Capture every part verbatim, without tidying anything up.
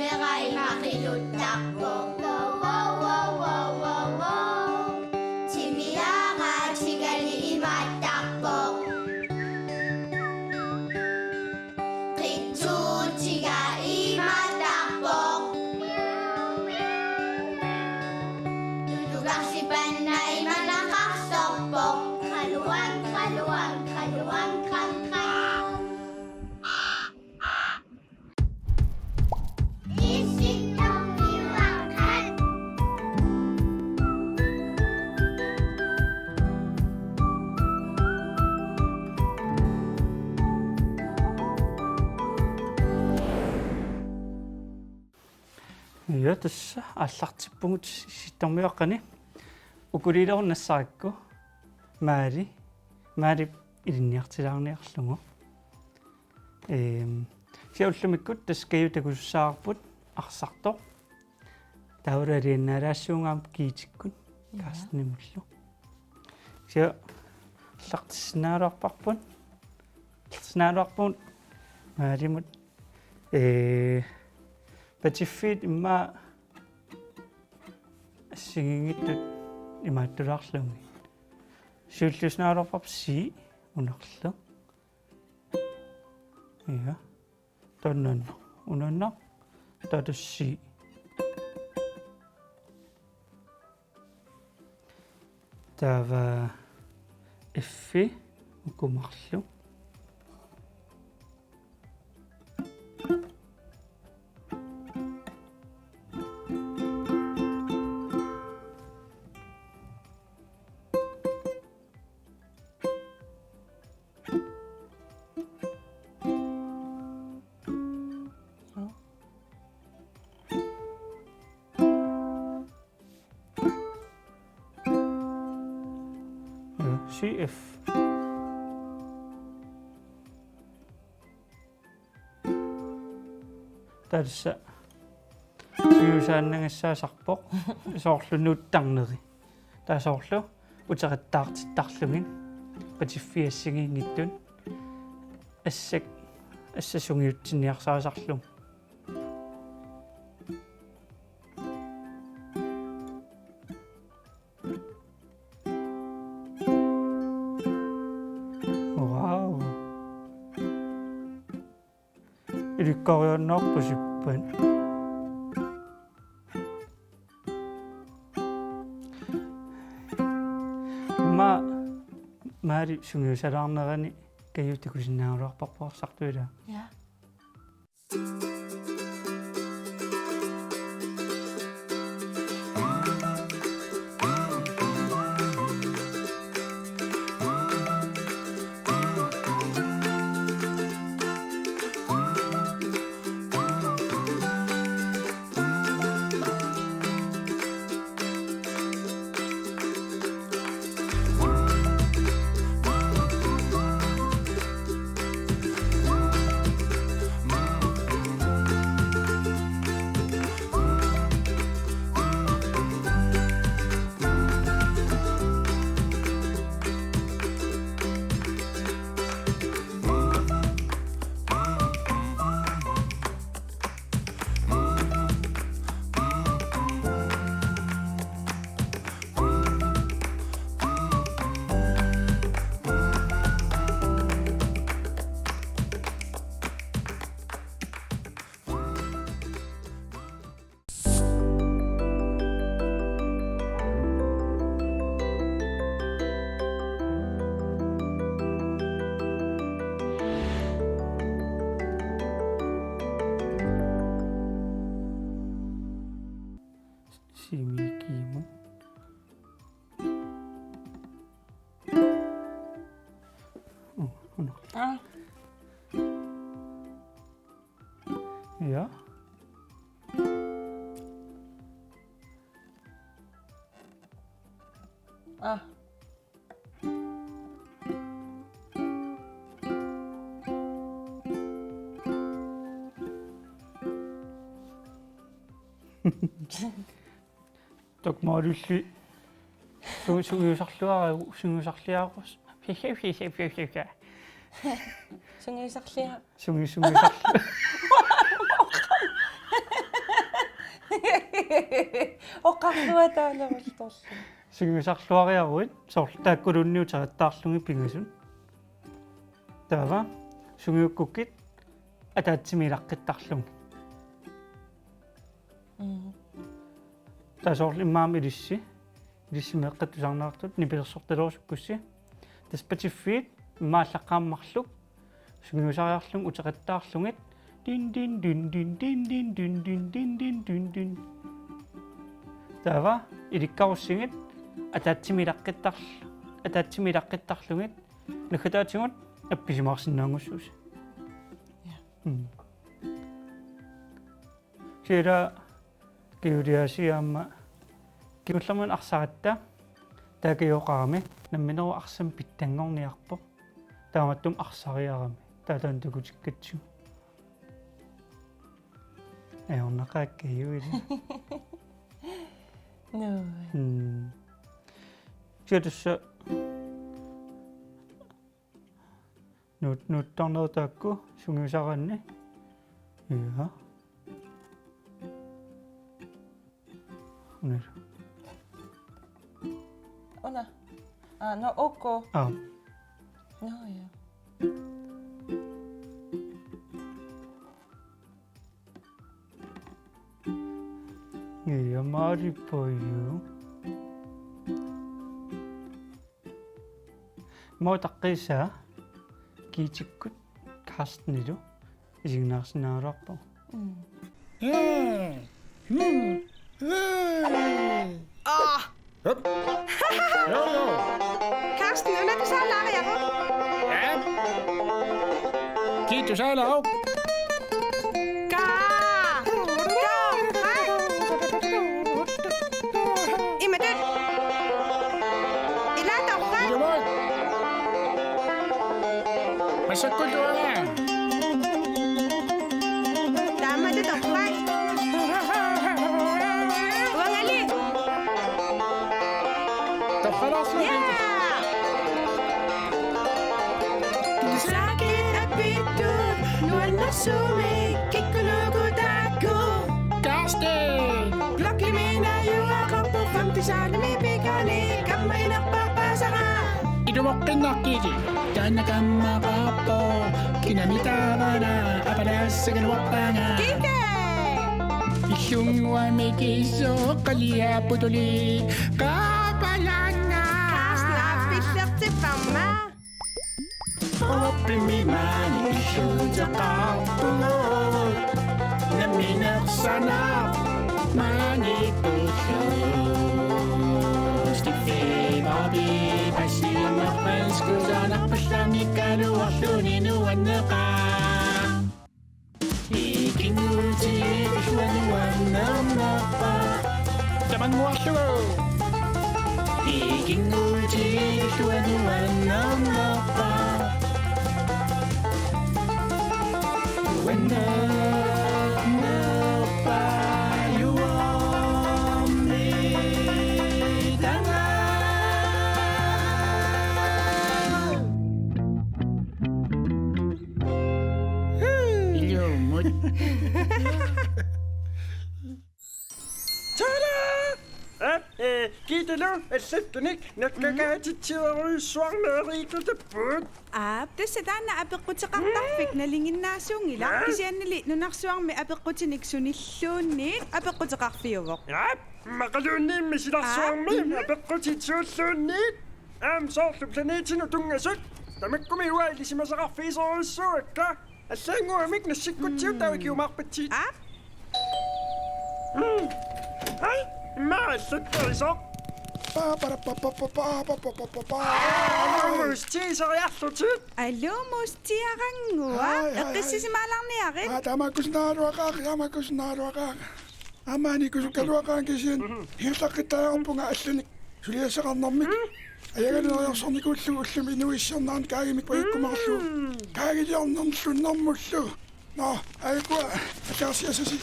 Imaattarpoq. Timiaatigali imaattarpoq. Qitsuutiga imaattarpoq. Tutukarsipanna imanaqarsorpoq. Qaluang, qaluang, qaluang, qang, qang. Ja, tassa aallartippugut Issittormiuaqqani. Ukuliilerunnassarakku Maali, Maali ilinniartilaarniarlugu. Ehm, siullumikkut tassa Kaju takusussaarput arsartoq. Taavalu aliannaalaassuunga aamma Giitikkut. Ja. Carstenimullu. Kisianni aallartissinnaagaluarparput. Aallartissinnaagaluarpugut Maalimut. Ee, patiffiit immaqa assigiinngitsut imaattulaarlugit. Siulliussinnaagaluarparput C, unalu. Ja. Taanna unaana. Taava C. Taava F uku marluk. Ja, C F. Tassa sungiusaannagassaasarpoq soorlu nuuttarneri. Taava soorlu uteqattaartittarlugit patiffiit assigiinngitsut assat, assat sungiutsinniarsarisarlugu. Wow. Ilikkariarnerput sippan. Immaqa Maali sungiusalaarnerani Kaju takusinnaagaluarparput arsartoq, ilaa? Ja. Simikimu. Oh, unalu. Ah. Ja. Ah. Takuuk Maalilli su-, sungiusarluaruk, sungiusarliarus. Sungiusarlia-, sungi-, sungiusarlu-, Oqarluataalerulluarluni. Sungiusarluariaruit soorlu taakkuluunniit uteqattaarlugit pingasut. Taava sungiukkukkit ataatsimik ilaqqittarlugit. Mm. Taava soorlu immaqa ilissi, ilissi meeqqat tusarnaartut nipilersortalerusukkussi. Tassa patiffiit immaqa aallaqqaammut marluk sungiusariarlugit uteqattaarlugit. Din, din, din, din, din, din, din, din, din, din, din, din. Taava ilikkarussigit ataatsimik ilaqqittarl-, ataatsimik ilaqqittarlugit. Naggataatigut appisimaarsinnaanngussuusi. Ja. Mm. Siila kiuliasi aamma kingullermik arsaratta taakioqarami nammineq arsaq pitsanngorniarpoq. Taamatut arsariarami. Taava taanna takutikkatsigu. Ajornaqaakka juili. Nuu. Mm. Siullertut nuut-, nuuttarnerit taakku sungiusaraanni. Ja. Una. Una. Ah, nå, okay. Ah. Nå, ja. Ja, Mari Poju. Muu taqqisaa Kiitikkut Carstenilu isiginnaarsinnaagaluarpoq. Mm. Mm. Mm. Mm. Ah. Hop. Jo, jo. Carsten, una tusaalaariaruk? Ja. Kiitu saalaaruk. Kaa. Kaa. Hej. Imatut. Ilaa torrak. Ilumut. Massakkut uanga. Taamatut torrak. Uangali. Torralaarsuit. Ja. Tusaakit apittut nuannersuumik kikkunuku taakku. Carsten! Blokkimi najugaqarpoq femte saalimi pikani kammaginerpaasara. Ilumoqqinnaqqili taanna kammaqarpoq kinami taavana apalaassagaluarpaanga. Kite! Illunnguamik isoq qaliapputuli qaapalanga. Carsten aappillertipparma. Oppimi maani illuuteqarpugut. Nammineq sanaq maani pulluk. Stiffi babi passiunerpanskusanarpallamikkaluarluni nuanneqaaq. Ikinnguutigilluanuannernerpa. Tamannguarlugu. Ikinnguutigilluanuannernerpa. Uannernerpa juormi tanga. Ilumut. Tada! Aap, ee, Kiitilu allattunik nakkakaatitsiarujussuarneeriittutapput. Aap, tassa taanna apeqquteqartarfik nalinginnaasuunngilaq, kisiannili nunarsuarmi apeqqutinik sunilluunniit apeqquteqarfiuvoq. Aap, immaqaluunniimmi silarsuarmi apeqqutit suulluunniit. Aamma soorlu planetinut tunngasut. Tamakkumi uanga ilisimasaqarfigisorujussuuakka. Allaannguamik nassikkutsigut taava ikiumaarpatsigit. Aap. Mm. Ai, immaqa allattorisoq. Pa, pa, pa, pa, pa, pa, pa, pa, pa, pa, pa. Aluu, Musti, iseriarlutit. Aluu, Musti, arannguaq. Ai, ai, ai. Eqqissisimaalarniarit. Aa, taamaakkusunnaagaluaqaaq, taamaakkusunnaagaluaqaaq. Aamma anikusukkaluaqaanga kisianni. Mhm. Ingerlaqqittariaqarpunga allanik suliassaqarnermik. Mhm. Ajagaleriarsornikuullugu ullumi inuuissiornerani kaagimik pajukkumaarlugu. Mhm. Kaagiliornermullu. Nå, aajukua, ataasiassasi,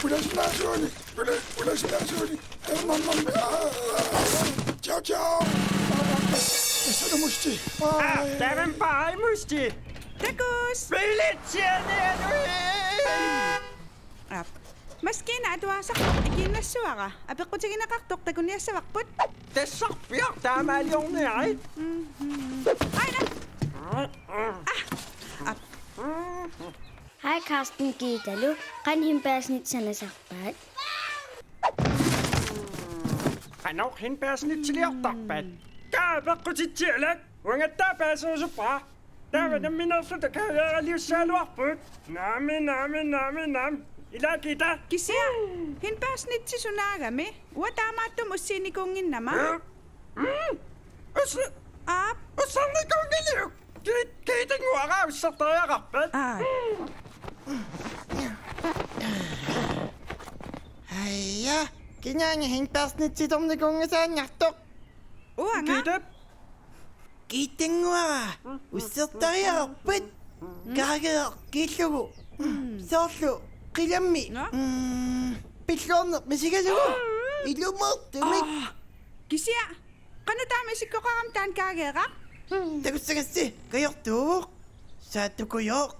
pulasinnaasuunik, pula-, pulasinnaasuunik, ajornarnermik, aa, ciao, ciao. Tassani Musti. Aa, taavami, baaj Musti. Takuss. Pilitsianianui. Aap. Maskiina atuarisartoq ikiinnassavara. Apeqqutigineqartoq takuniassavarput. Tassarpiaq taamaaliorniarit. Mhm. Aina. Ah. Ap. Hej Carsten, Gittalu. Qanoq hindbærsnit sanasarpaat? Qanoq hindbærsnitsiliortarpat? Kaa apeqqutitsialak. Uangattaaq paaserusuppara. Taava nammineerluta kaageeraliussagaluarput. Naamik, naamik, naamik, naamik. Ilaa Gitta. Kisianni hindbærsnitsi sunaagami? Uanga taamaattumik ussiinikuunnginnama. Mm. Uss-, Aap. Ussernikuunngiliuk? Kiit-, kiitinnguara ussertariaqarpat. Aa. Aja, kinaana hindbærsnitsiternikungisaannartoq? Uanga. Gitta. Kiitinnguara ussertariaqarpat. Kaageeq kiillugu. Soorlu qilammi. Nå? Mm, pilluarneq misigalugu. Ilumoortumik. Aa, kisianni. Qanoq taama isikkoqarami taanna kaageeraq? Takussagassi, kajortuuvoq. Saattukujoq.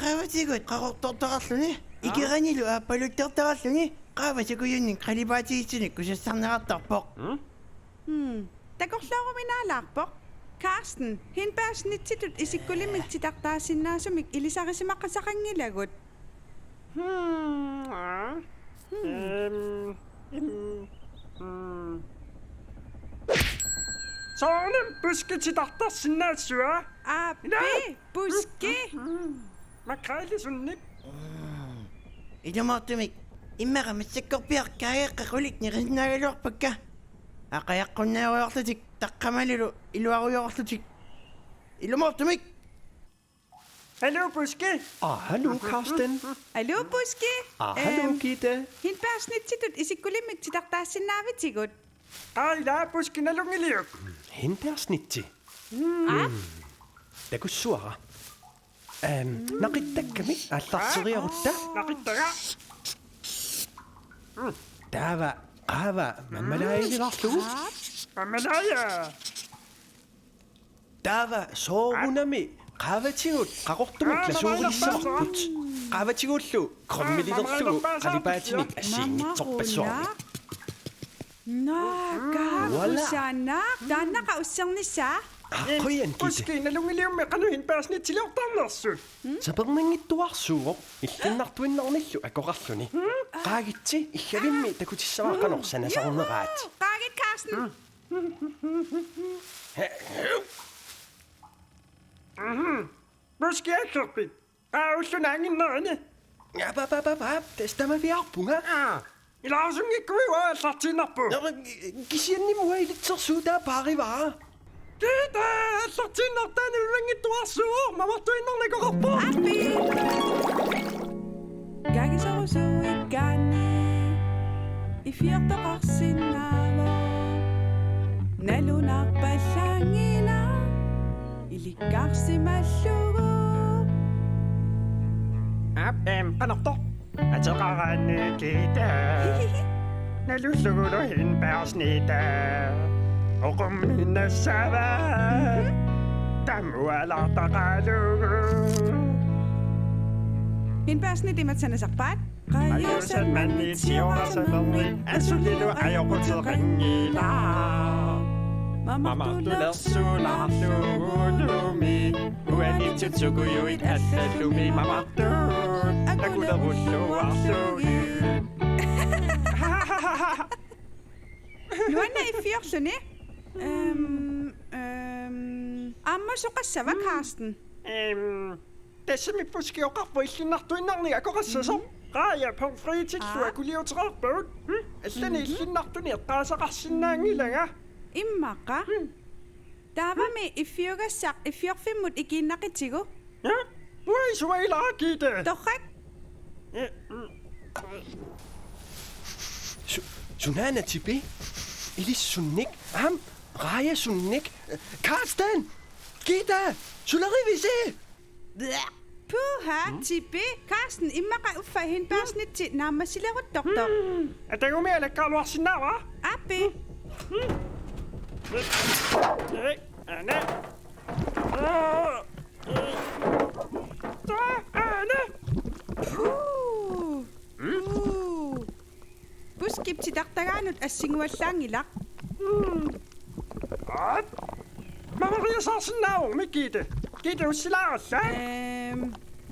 Qaavatigut qaqortortaqarluni, ikeranilu aappaluttortaqarluni, qaavasukujunnik qalipaatigitsunik kusassarneqartarpoq. Hmm. Takorlooruminaalaarpoq. Carsten, hindbærsnitsitut isikkulimmik titartaassinnaasumik ilisarisimaqasaqanngilagut. Hmm, aa. Hmm. Øhm, hmm. Soorunami Puski titartarsinnaassava? Aappi, Puski. Hmm. Makreelisunnik. Mm. Ilumoortumik. Immaqa massakkorpiaq kaageeqqat qulit nerisinnaagaluarpakka. Aqajaqqunnaarujorlutik, taqqamalilu iluarujoorlutik. Ilumoortumik. Hallo, Puski. Ah, hallo, Carsten. Hallo, Puski. Ah, hallo, øhm, Gitta. Hindbærsnitsitut isikkulimmik titartaassinnaavisigut? Aa, ilaa, Puski, nalunngiliuk? Hindbærsnitsi. Aa? Takussuara. Øhm, naqittakkamik aallarteriarutta. Naqittaga. Taava qaava mammalaajalilaarlugu. Mammalaaja. Taava soorunami qaavatigut qaqortumut glasuurilissavarput. Qaavatigullu cremelilerlugu qalipaatinik assigiinngitsorpassuarnik. Naa, kaakusaannaaq, taannaqa ussernissaa. Aa, qujan Gitta. Puski, nalunngiliummi qanoq hindbærsnitsiliortarnersut? Sapernanngittuarsuuvoq, illinnartuinnarnillu akoqarluni. Qaagitsi, illavimmi takutissavara qanoq sanasarneraat. Juhu, qaagit Carsten. Mhm. Puski, aggerpit? Aa, ulloq naannginnerini. Aap, aap, aap, aap, aap, tassa tamaviaarpunga. Aa, ilaarusunngikkuit uanga aallartiinnarpugut. Nå, kisianni uanga ilitsersuutaa paarivara. Gitta, aallartiinnartaa nalunanngittuarsuuvoq, mamartuinnarnakoqarpoq. Aappi. Kaagisorusuuikkaanni iffiortoqarsinnaavoq. Nalunarpallaanngilaq ilikkarsimallugu. Aap, eem, qanortoq? Ateqaraanni Gitta. Nalullugulu hindbærsnitta. Oqumminnassava. Tamualaartaqalugu. Hindbærsnit imatut sanasarpaat? Qajuusat mannitsiorarsalerni asulilu ajoquteqanngilaq. Mamartulersuulaarlugulumi. Uanitsut sukujuit allallumi mamartut akulerulluarlugit. Nuanneq iffiorluni. Øhm, øhm, aamma soqassava, Carsten? Øhm, tassami Puski oqarpoq illinnartuinnarnik akoqassasoq. Raajap pomfritillu akuliuteqarpagut. Hm? Allani illinnartuni eqqaasaqarsinnaanngilanga. Immaqa. Hm? Taavami iffiugassaq iffiorfimmut ikiinnaqitigu. Ja? Uai, suailaakiit. Torrak. Eh, mm. Su-, sunaana Tipi? Ilissunnik? Aamma Raajasunnik? Carsten! Gitta! Sulerivisi? Puha, Tipi, Carsten, immaqa uffa hindbærsnitsi naammassileruttortoq. Atagumi alakkaluarsinnaavara. Aappi. Ane. Ane. Uu. Uu. titartagaanut assinguallaanngilaq. Aap. Mamariasaarsinnaagummi, Gitte. Gitte, ussilaaralla. Ehm,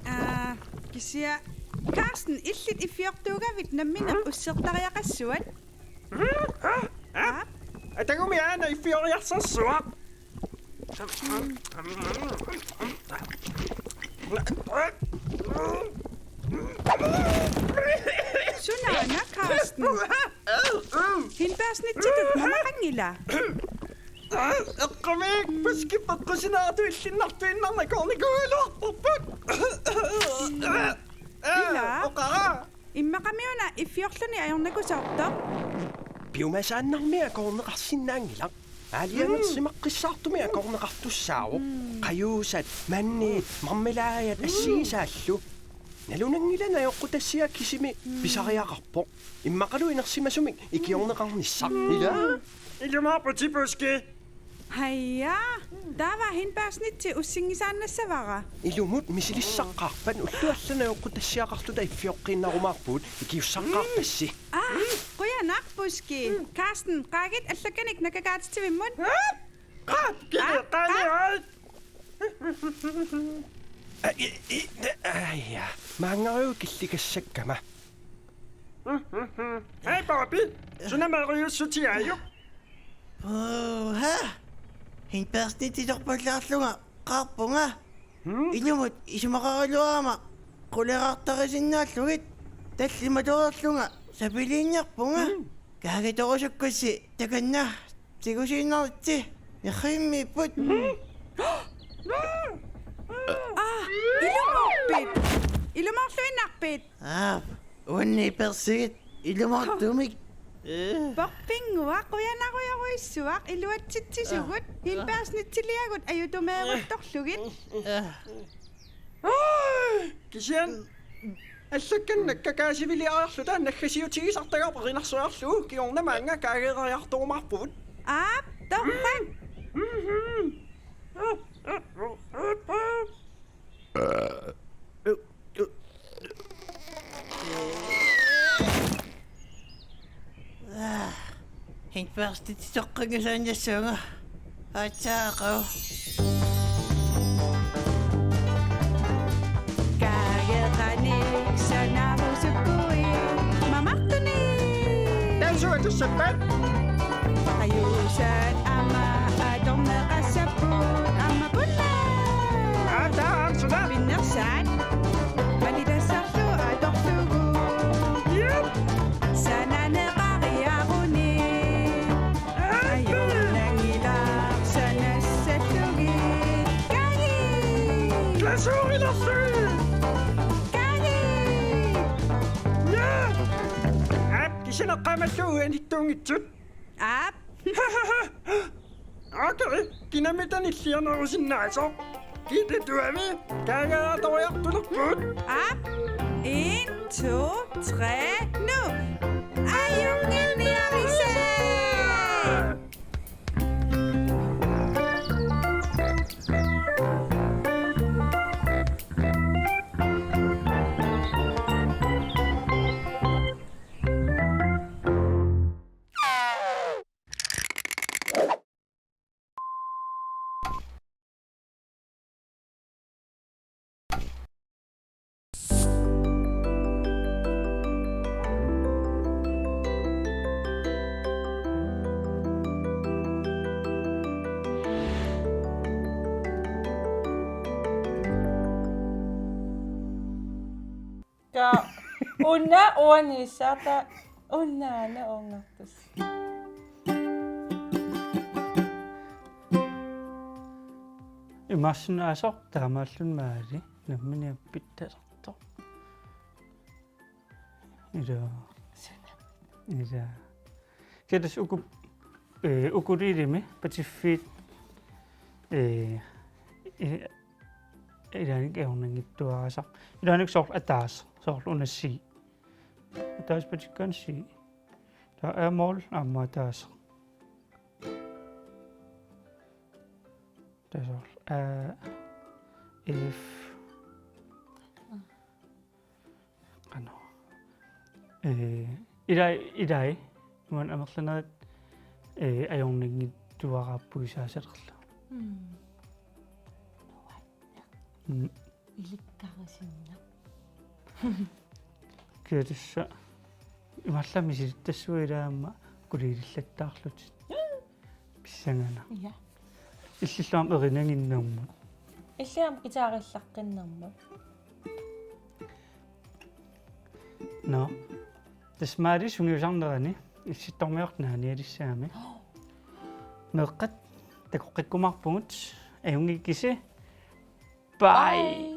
aa, kisianni Carsten, illit iffiortuugavit nammineq ussertariaqassuat? Aap. Atagumi aana iffioriarsersuaq. Sunaana, Carsten? Hindbærsnittitut mamaqanngila? Eqqumiik, Puski, peqqusineratut illinnartuinnarnikuunikuugaluarparput. Ila. Oqara. Immaqami una iffiorluni ajornakusoortoq. Piumasaannarmi akoorneqarsinnaanngilaq. Aalajangersimaqqissaartumik akoorneqartussaavoq. Qajuusat, manniit, marmelaadat assigisaallu. Nalunanngilaq najoqqutassiaq kisimi pisariaqarpoq. Immaqalu inersimasumik ikiorneqarnissaq. Ila. Ilumoorputit, Puski. Haja, taava hindbærsnitti ussinngisaannassavara. Ilumut misilissaqqaarpat, ullut allat najoqqutassiaqarluta iffioqqiinnarumaarpugut, ikiussaqqaarpassi. Aa, qujanaq, Puski. Carsten, qaagit allakkanik nakkakaatitsivimmut. Qaap, kile, qaani, ai. Ai, ai, ai, ja. Maanngariuk killikassakkama. Hej, Bobby. Suna mariussutiaajuk? Puha. Hindbærsnittitorpallaarlunga qaarpunga. Hmm? Ilumut isumaqaraluarama qulerartarisinnaallugit tallimatoorlunga sapiliinniarpunga. Hmm? Kaagitorusukkussi takanna tigusiinnaritsi nerrimmiipput. Hmm? Aa, ilumoorpit? Ilumoorluinnarpit? Aap, uanni persigit ilumoortumik. Porpinnguaq, qujanarujorujussuaq iluatsitsisugut, hindbærsnittiliagut ajutumeeruttorlugit. Kisianni allakkanik nakkakaasiviliarluta naggasiutigisartagaq perinarsuarlugu kingorna maanga kaageeriartorumaarpugut. Aap, torrak. Hindbærsnittitoqqanngisaannassaanga. Aatsaaqaaq. Kaageqanik sanarusukkuit mamartunik. Taava suut atussappat? Qajuusat aamma atorneqassapput aamma punna. Aa, taava aamma suna? Pinnersaat. Malitassarlu atorlugu. Yep. Sananeqariaruni. Ajornanngilaq sanassallugit. Kaagi! Glasuurilerlugit! Kaagi! Ja! Aap, kisianni eqqaamallugu uanittuunngitsut. Aap. Okay, kinami tanillianerusinnaasoq. Gitte, tuami, kaageriartulerpugut. Aap. En, to, tre, nu. Ajunnginniaritsi. Ka una uani sata unaana ungartus. Imaassinnaavoq taamaalluni maali nammineq appittartoq. Ila. Ila. Kiitos uku, eh, ukulelemi patiffiit, eh, eh, ilaanik ajornanngitsuarasaq. Ilaanik soorlu ataaseq, soorlu una C. Ataaseq patikkaanni C. Taava A-mol aamma ataaseq. Taava soorlu A, F. Qanoq. Eh, ilai, ilai. Nuann amerlanerit, eh, ajornanngitsuararpugut saasalerlu. Mm. Mm. Ilikkarisinnaavoq. Kiatissa. Imaallaat misilittassavut ilaa aamma kuliilillattaarlutit. Pissanganaq. Ja. Illillu aamma erinaginnermut. Illit aamma pitsaarillaqqinnermut. Nå. Tassa maali sungiusarnerani issittormiorneq naanialissaami. Meeqqat takoqqikkumaarpugut, ajunngikitsi. Bye. Bye.